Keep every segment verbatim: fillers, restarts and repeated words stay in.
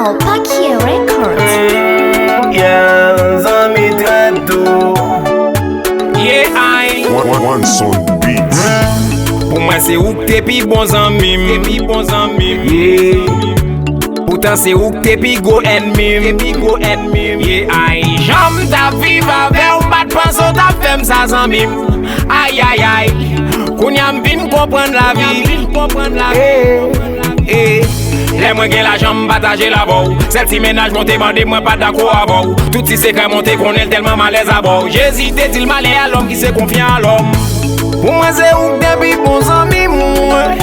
Pakiye Records. Yeah, zanmi trè dou. Yeah, ay. One, one, one Sound Beats. Pou mwen se ou k te pi bon zanmi m. Te pi bon zanmi m. Yeah. Poutan se ou k te pi gwo ènmi m. Te pi gwo ènmi m. Yeah, ay. Jan m t ap viv avè w, m pa t panse w t ap fè m sa zanmi m. Ay, ay, ay. Kounye a m vin konprann lavi. Vin konprann lavi. Eh, eh. Lè mwen gen lajan, m pataje l avè w. Sèl ti mennaj mwen te mande, mwen pa dakò avè w. Tout ti sekrè mwen te konnen l tèlman m alèz avè w. Jezi te di l, malè a lòm ki se konfyan a lòm. Pou mwen, se ou k te pi bon zanmi mwen.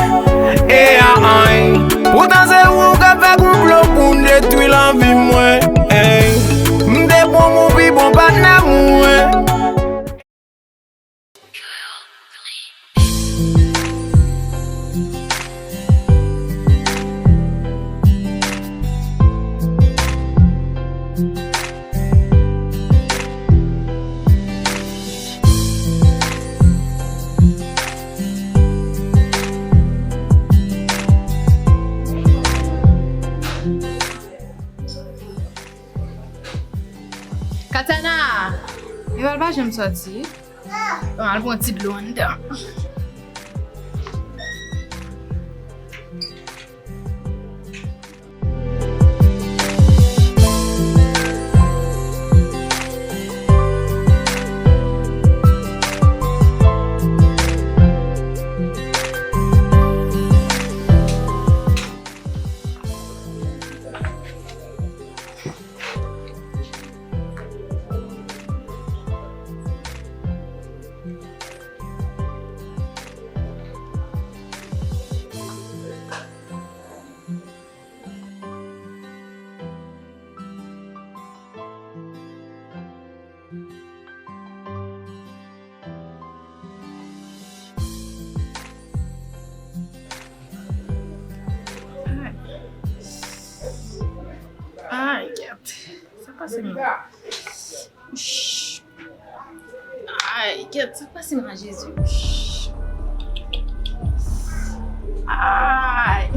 E a, ay. Poutan, se ou k ap fè konplo pou n detwi lavi mwen. Ey. M te pran w pou pi bon patnè mwen. Katana! Eval pa janm sòti. Bon, al pran ti dlo anndan. Ay, gèt. Sa pase menm? Shh. Ay, gèt, sa pase menm a Jezi? Shh. Ay.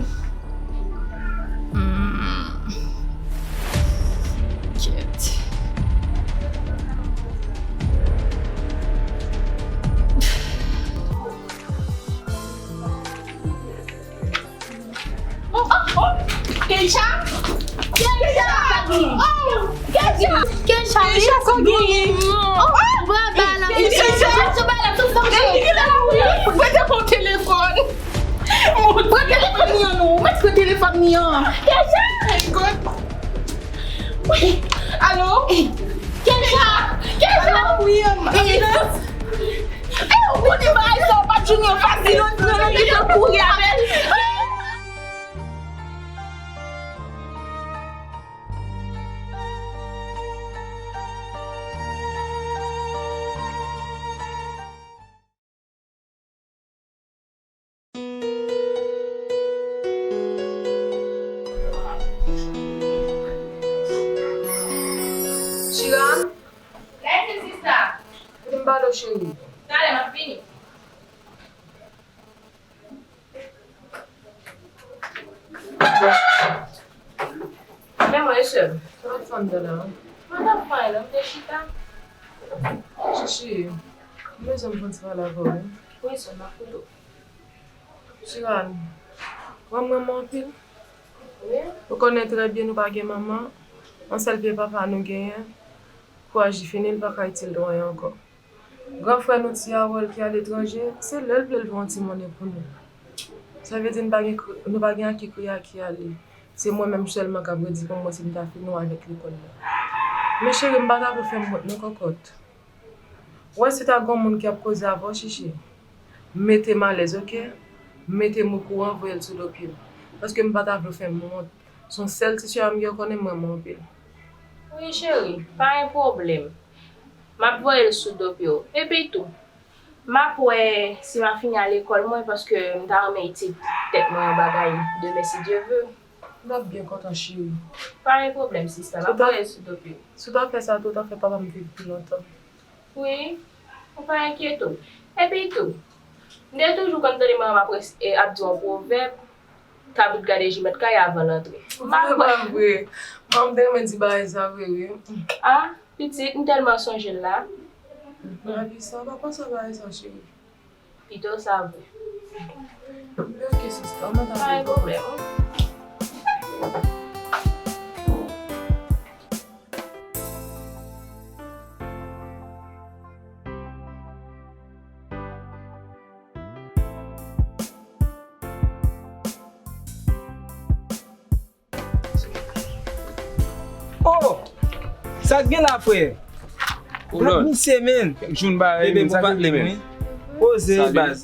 Hmm. Gèt. Oh, oh, oh! Keisha! Keisha! Oh! Keisha! Keisha! Keisha, sa genyen? Oh, oh! Bra ba la. Keisha! Keisha! Bra ba la, tout fòm. Prete pou telefòn. Prete telefòn li an non. Mèt prete telefòn li an. Keisha! Alo? Keisha! Keisha! Alo, wi, ambulans. Eh, ou konnen bagay sa, ou pa t jwenn yon fasil, ou t nan lopital kouri avè l. Shira? Yes, sista. Kite m pale w, cheri. Talè, m ap vini. Men mwen, e sè m, sa w ap fè anndan la? Mwen t ap fè anyen non, m te chita. Chichi, m bezwen m fè yon ti pale avè w wi. Wi, sè m, m ap koute w. Chiran, ou renmen mwen anpil. Wi. Ou konnen trè byen nou pa gen manman. Yon sèl vye papa nou genyen. Kouraj li fini, li pa ka itil nou anyen ankò. Gran frè nou, Ti Harold, ki aletranje, se lè l vle l voye yon ti monnen pou nou. Sa vle di n pa gen kri-, nou pa gen a ki kriye, a ki ale. Se mwen menm sèlman k ap redi pou mwen si m ta fini w avèk lekòl la. Men cheri, m pa ta vle w fè m wont non, kòkòt. Ou wè si ta gen yon moun ki ap koze avè w, Chichi, mete m alèz, oke? Mete m okouran, voye l sou do pye m. Paske m pa ta vle w fè m wont. Se yon sèl ti sè a m gen, ou konnen m renmen w anpil. Wi, cheri, pa gen pwoblèm. M ap voye l sou do pye w. Epi tou, m ap wè si m a fini al lekòl mwen, paske m ta renmen itye tèt mwen yon bagay demen, si Dye ve. N ap byen kontan, cheri. Pa gen pwoblèm, sista. M ap voye l sou do pye w. Si w ta fè sa tou, w ta fè papa m viv pi lontan. Wi, ou pa enkyete w. Epi tou, m te toujou konn tande manman m ap res-, e, ap di yon pwovèb, Kabrit gade jimèt kay avan l antre. M pa kwè. Vre, vre. Manman, m te renmen di bagay sa vre, wi. Ah, pitit, m tèlman sonje l la. Malgre sa, w pa panse a bagay sa, cheri. Pito sa vre. Oke, sista, mwen ta. Pa gen pwoblèm. Oh! Sa k gen la, frè? Hold on. Misye, men. Kèk jou n bare, men, sa k gen, men? Poze, baz.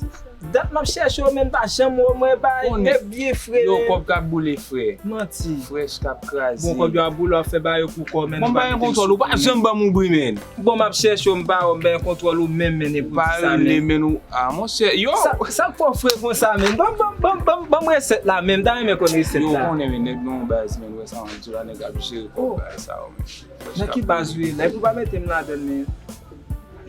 Dat m ap chèche w, men, pa janm wè w, mwen, ba, nèg byen fre, men. Yo, kòb k ap boule, frè. Manti. Frèch k ap kraze. Bon, kòb yo ap boule, w ap fè ba yo pou kò, men. Mwen, m pa gen kontwòl, ou pa janm ban m oubri, men. Bon, m ap chèche w, m pa wè w, m pa gen kontwòl ou menm, men, e pou sa, men. Ou pa rele, men, ou, ah, monchè, yo. Sa, sa k fè w fre konsa, men? Ban, ban, ban, ban, ban m resèt la, men. M ta renmen konn resèt la. Yo, konnen, men, nèg nan yon baz, men, wè sa, m di la, nèg ap jere kòb bagay sa yo, men. Nan ki baz ou ye la? Epi w pa mete m ladan l, men.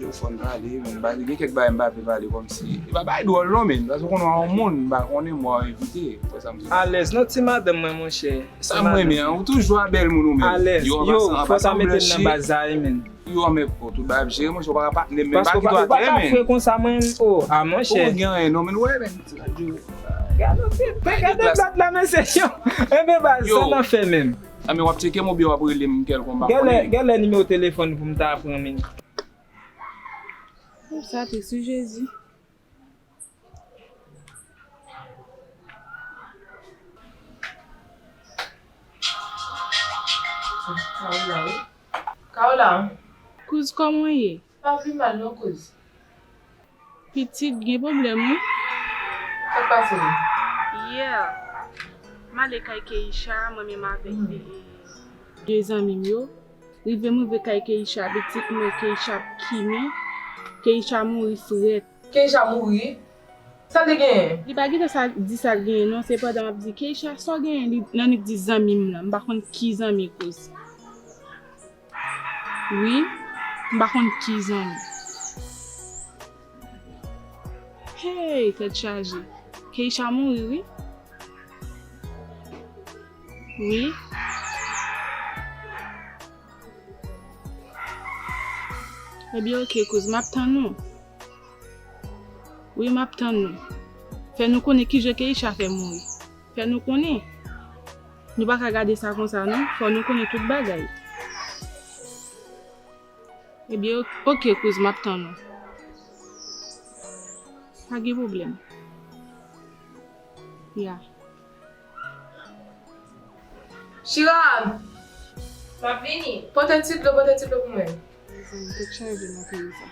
Yo, fò n pale, men, baz, gen kèk bagay m pa vle pale kòmsi. E pa bagay dwòl, non, men. Paske w konnen w a yon moun, m pa konnen, m wè w evite. Wè sa m di. Alèz, non, ti madanm mwen, monchè. Sa m renmen an, ou toujou a bèl moun ou menm. Alèz. Yo, an pasan, an pasan, w blanchi. Yo, men, bon, tout bagay ap jere, monchè, ou pa ka patnè m, men pa kite w atè, men. Paske ou pa ka fre konsa, mwen, oh, ah, monchè. Ou gen anyen, non, men, wè, men. Gade, gade blòd la, mesye, yo. Enben, baz, sa n ap fè menm? Anben, w ap tcheke m oubyen w ap rele m kèlkonk, m pa konnen. Genlè, genlè nimewo telefòn pou m ta pran, men. Sa tris, wi, Jezi. Kaola. Kaola. Kouz, kòman w ye? Pa pi mal non, kouz. Pitit, gen pwoblèm, wi. Sa k pase, wi? Yè, m ale kay Keisha, mwen menm avèk de, de zanmi m yo. Rive m rive kay Keisha, pitit, mwen, Keisha ap kimen. Keisha mouri frèt. Keisha mouri? Sa l te genyen? Li pa gentan sa, di sa l genyen, non. Se pandan m ap di, Keisha, sa w genyen? Li, nan li di zanmi m lan. M pa konn ki zanmi, kouz. Wi, m pa konn ki zanmi. Hey, tèt chaje. Keisha mouri, wi. Wi. Ebyen, oke, kouz, m ap tann ou. Wi, m ap tann ou. Fè nou konnen kijan Keisha fè mouri. Fè nou konnen. Nou pa ka gade sa konsa, non. Fò nou konnen tout bagay. Ebyen, ok-, oke, kouz, m ap tann ou. Pa gen pwoblèm. Ya. Chira! M ap vini. Pote ti dlo, pote ti dlo pou mwen. Mezanmi, tèt chaje nan peyi sa.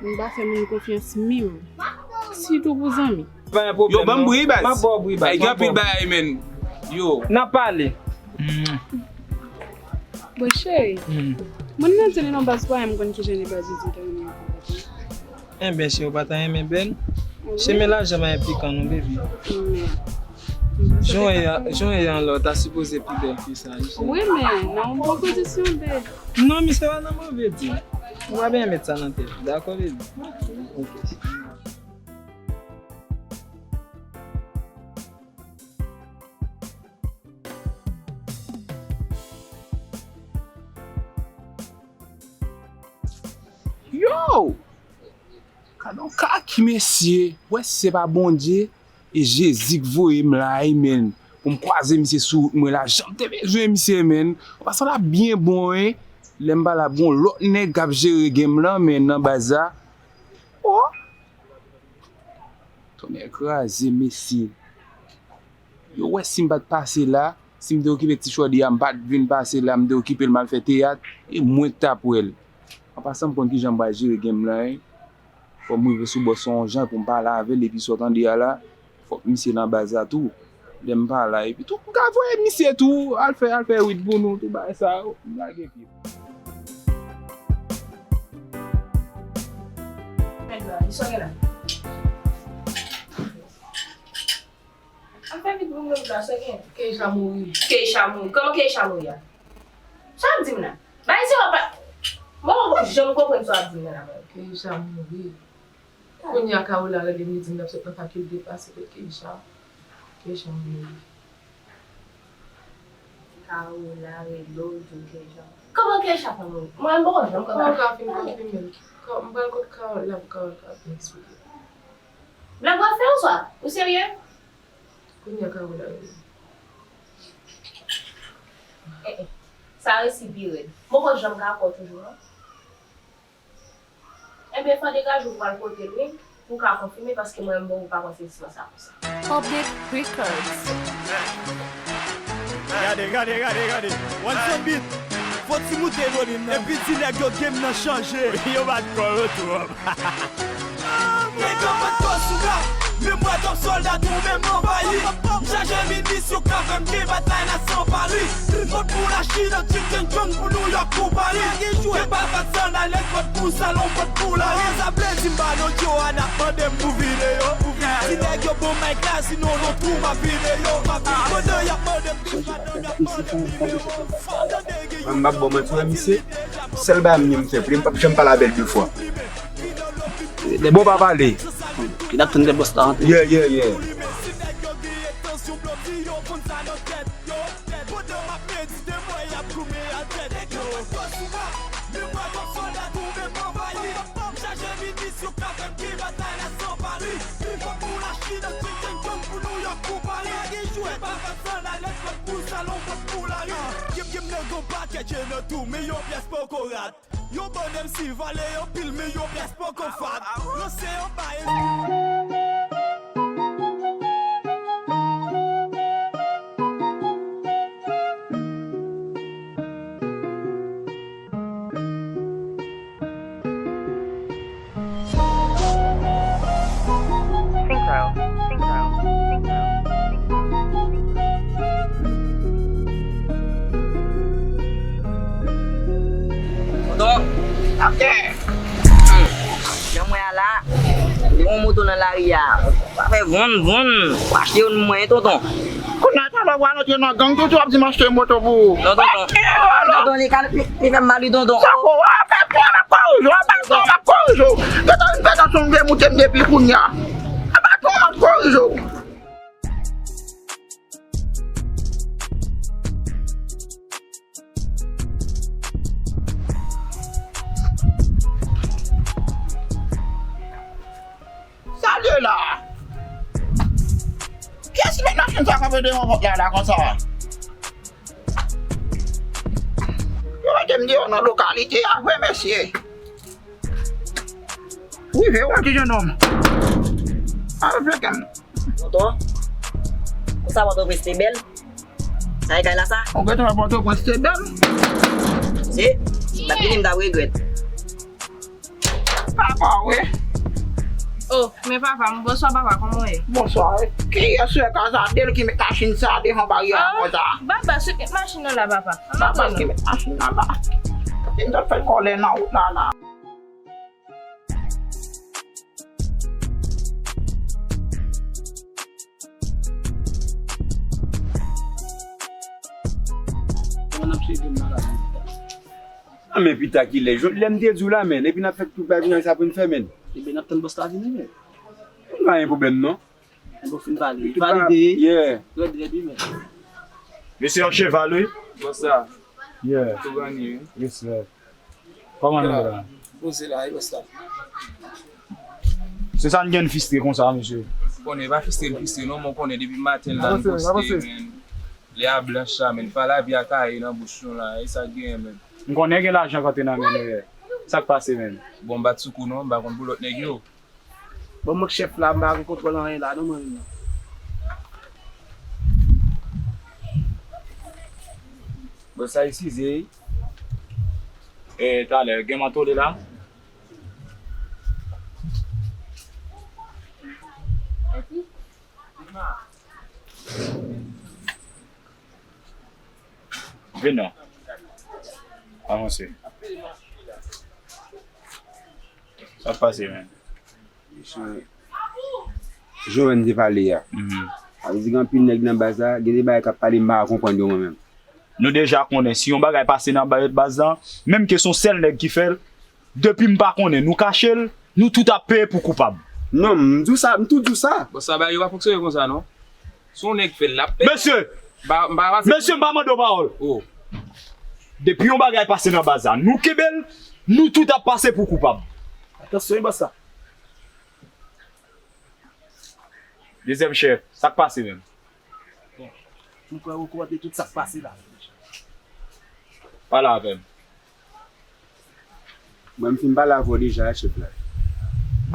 Moun pa fè moun konfyans menm. Sitou pou zanmi. Yo, ban m bri, baz. M ap ba w bri, baz. Ay, gen anpil bagay, men. Yo. N ap pale. Bon, cheri, moun nan di li non baz pa m konn kijan li baz li di te renmen. Enben, cheri, ou pa ta renmen bèl? Chemen lajan pa enplikan non, baby. Jan w ye an la, w ta sipoze pi bèl ke sa, wi, cheri. Wi, men nan yon bon pozisyon, baby. Non, misye pa nan move di. Ou pa bezwen met sa nan tèt, dakò, baby? Ok. Yo! Gade yon kaki, mesye. Wè si se pa Bondye, e Jezi k voye m la, wi, men. Pou m kwaze misye sou wout mwen la, jan m te bezwen misye, men. An pasan, l ap byen bon, wi. Lè m pa la, ap gen yon lòt nèg k ap jere game lan, men, nan baz la. Oh! Tonnè kraze, mesye. Yo wè si m pa t pase la, si m te okipe ti chòdi a, m pa t vin pase la, m te okipe l, m al fè teyat, e mwen k t ap wè l. An pasan, m konn kijan m pral jere game lan, wi. Fò m rive sou bòs sa yon jan pou m pale avè l, epi sa w tande a la, fòk misye nan baz la tou. Lè m pa la, epi tou, m ka voye misye tou, al fè, al fè rit pou nou, tout bagay sa yo, m lage pye. Sa w gen la? An fè vit pou mwen la, sa gen. Keisha mouri. Keisha mouri. Kòman Keisha mouri a? Sa w ap di m la? Bay se w ap, mwen pa janm konprann sa w ap di m nan la, mwen. Keisha mouri. Kounye a Kaola rele m, li di m l ap sot nan fakilte pase kot Keisha. Keisha mouri. Kaola rele w, di w Keisha. Kòman Keisha pa mouri? Mwen, m poko janm konn. Kòman w ka fin konfime l? Ka-, m pral kot Kaola, l ap, Kaola ka vin eksplike. Blag w ap fè oswa? Ou serye? Kounye a Kaola rele m. Eh, eh. Sa resi pi rèd. M poko janm ka kwè w toujou, non. Ebyen, fò degaje w pral kote l, wi, pou w ka konfime, paske mwen menm, bon, m pa kwè se istwa sa konsa. Public Records. Gade, gade, gade, gade. One Son Beat. Fò ti moute volim nan. Epi di nèg yo game nan chanje. Yo bat kò yo twòp. Nèg yo bat kò sou rap. Memwa twòp sòlda tou menm anvayi. M chaje minis yo ka fè m gen batay la san pali. Mòd pou la China, Chicken John pou New York, pou Paris. Gen pa fat san alèt, fòt pou salon, fòt pou lari. Sa vle di m ba nou Johanna, mande m pou videyo. Ti nèg yo bon mic la, sinon nou tou m ap videyo. Pandan y ap mande m, madanm y ap mande m videyo. Mwen m ap ba w manti, wè misye, sèl bagay m gen m fè pou li, m p ap janm pale avè l de fwa. Bon, pa pale. Ki n ap tann lè bòs la rantre. Yeah, yeah, yeah. Yo ban M C vale anpil, men yon pyès poko rat. Lanse yon bay. Synchro, synchro, synchro, synchro. Tonton. Ap gen. Hmm. Jan m wè a la, gen yon moto nan lari a. W a fè voun, voun. W a achte youn pou mwen, tonton. Kounye a talè w al antre nan gang, toujou w ap di m achte moto pou ou. Non, tonton. Tonton, li ka, li, li fè m mal, wi, tonton. Sa ko, w ap fè pou w, m ap korije w, w ap fè pou w, m ap korije w. Gentan vin fè tansyon m vle moute m depi kounye a. Ap fè pou w, m ap korije w. Salye la! Kiyès ki met machin sa kanpe devan pòt la, la konsa? Yo mete m deyò nan lokalite a vre, mesye. Rive, yon ti jennonm. Al flanke m. Tonton, konsa Pòtoprens te bèl? Sa e kay la sa? Ou gentan wè Pòtoprens te bèl? Se, bat vini m t ap regrèt. Papa w wi. Oh, men papa m, bonswa papa, kòman w ye? Bonswa. Kiyès wè Kazadel ki met machin sa devan baryè a konsa? Baba sot met machin nan la papa. Papa ki met machin nan la. Li t ap fè kòlè nan wout la la. Kòman n ap cheke m nan la? A men pita kilè, jodi lè m te di w la, men, epi n ap fè tout bagay sa pou n fè, men. Ebyen, n ap tann bòs la vini, men. Pa gen pwoblèm, non. Bon, fin pale. Valide. Yeah. Rèd, rèd, wi, men. Mesye an cheval, wi. Bòs la. Yeah. Tou ganye, wi. Respè. Kòman nou la? Poze la, e bòs la. Se sa n gen fistre konsa, mesye. Konnen, pa fistre, n fistre, non, men w konnen, depi maten la, n poste, men. Lè a blanch la, men. Pa lavi a kaye nan bouch nou la, e sa k genyen, men. M konnen gen lajan k antre nan men nou, yè. Sa k pase, men? Bon, m pa t sou kou, non, m pa konn pou lòt nèg yo. Bon, mwen k chèf la, m pa gen kontwòl anyen la, non, mwen menm, non. Bon, sa eskize, wi. E, talè, gen mantole la? Vin non. Avanse. Sa k pase, men? Joven te pale a. Mhm. Sa vle di gen anpil nèg nan baz la, gen de bagay k ap pale m pa ka konprann yo mwen menm. Nou deja konnen si yon bagay pase nan ba-, baz la, menm ke se yon sèl nèg ki fè l, depi m pa konnen, nou kache l, nou tout ap peye pou koupab. Non, m di w sa, m tou di w sa. Bon, sa bagay yo pa fonksyone konsa, non. Si yon nèg fè l, l ap peye. Mesye! M pa, m pa pase. Mesye, m pa mande w pawòl. Oh. Depi yon bagay pase nan baz la, nou kenbe l, nou tout ap pase pou koupab. Atansyon, wi, bòs la. Dezyèm chèf, sa k pase menm? Bon, m kwè ou konnen tout sa k pase la. Pale avè m. Mwen, m fin pale avè w deja, chèf la.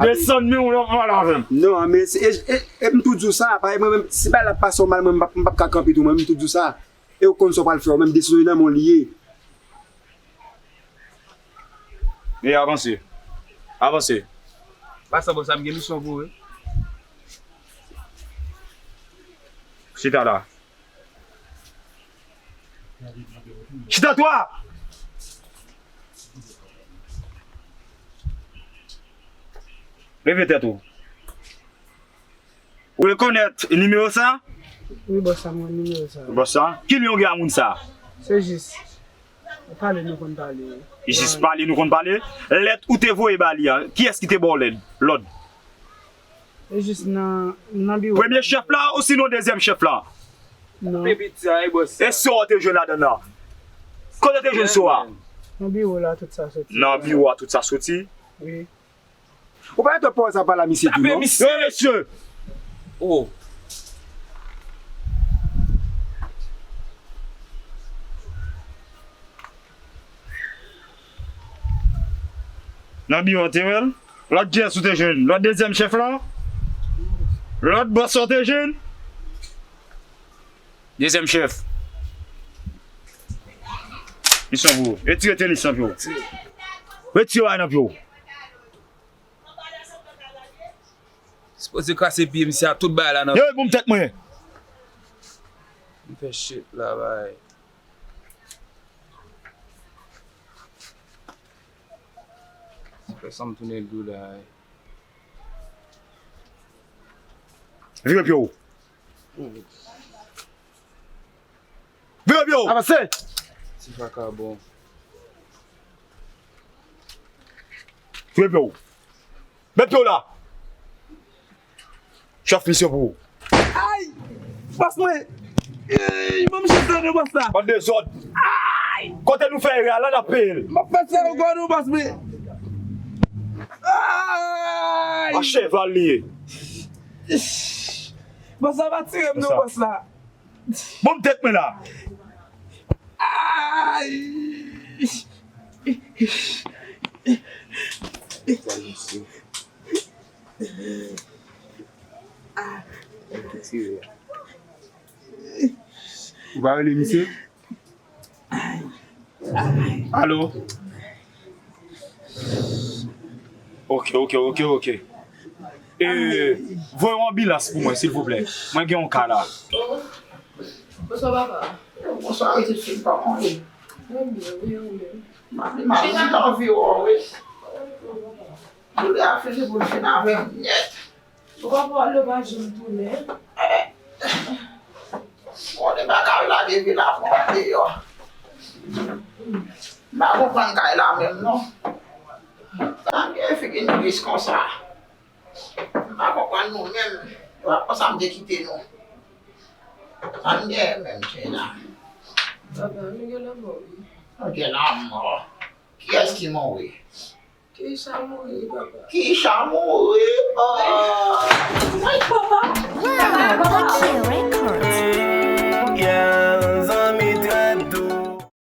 Desann men w, w ap pale avè m. Non, men se, e, e, e m tou di w sa, paske mwen menm, si bagay la pase w mal, mwen, m p ap, m p ap ka kanpe tou, mwen, m tou di w sa. E ou konn sa w pral fè, ou menm desizyon nan men w li ye. E avanse. Avanse. Pase bò sa, m gen misyon pou ou, wi. Chita la. Chita twa! Leve tèt ou. Ou rekonèt nimewo sa? Wi, bòs la, mwen nimewo sa. Bòs la? Ki non w gen a moun sa? Se jis. Pale nou konn pale. Jis pale nou konn pale? Lèt ou te voye ba li a, kiyès ki te ba w lèd, lòd? E jis nan, nan biwo. Premye chèf la, osinon dezyèm chèf la? Non. E si w te jwenn ladan nan? Kote w te jwenn so a? Nan biwo la, tout sa soti. Nan biwo a, tout sa soti? Wi. Ou pa gen twòp pawòl sa pale a misye tou, non? Tape misye! Yo, mesye! Oh. Nan biwo te wè l. Lòt G S ou te jwenn. Lòt dezyèm chèf la. Lòt bòs ou te jwenn. Dezyèm chèf. Misyon pou ou. Retire tenis nan pye w. Retire bagay nan pye w. Sipoze kase pye misye a, tout bagay la nan. Yo, bon tèt mwen. M fè shit la, bay. Fè sa m tounen dou la. Vire pye w. Vire pye w. Avanse. Ti vakabon. Vire pye w. Met pye w la. Chèf misyon pou ou. Ay! Bòs mwen! Ey, ban m jis tande bòs la. Bann dezòd. Ay! Kote nou fè erè a la, n ap peye l. M ap fè sa ankò non, bòs mwen. Ay! A cheval li ye. Bòs la pa tire m non, bòs la. Bon, m tèt mwen la. Ay! Ou pa rele misye? Alo? Oke, oke, oke, oke. E, voye yon anbilans pou mwen, silvouplè. Mwen gen yon ka la. Bonswa, papa. Bonswa, pitit fi m, kòman w ye? Mwen byen, wi, ou menm? Mami, mami, m t anvi wè w, wi. Doulè a fini pou l fin avè m nèt. Ou pa pral, ou pa janm tounen. Bon, li pa ka lage vi la pou mwen deyò. M pa konprann kay la menm non. Sa gen figi nouris konsa. M pa konprann nou menm. E pa konsa m te kite nou. Sa n gen menm, Sheila? Papa, nou gen lanmò, wi. Nou gen lanmò. Kiyès ki mouri? Keisha mouri, papa. Keisha mouri? Oh! Ay, papa! Papa!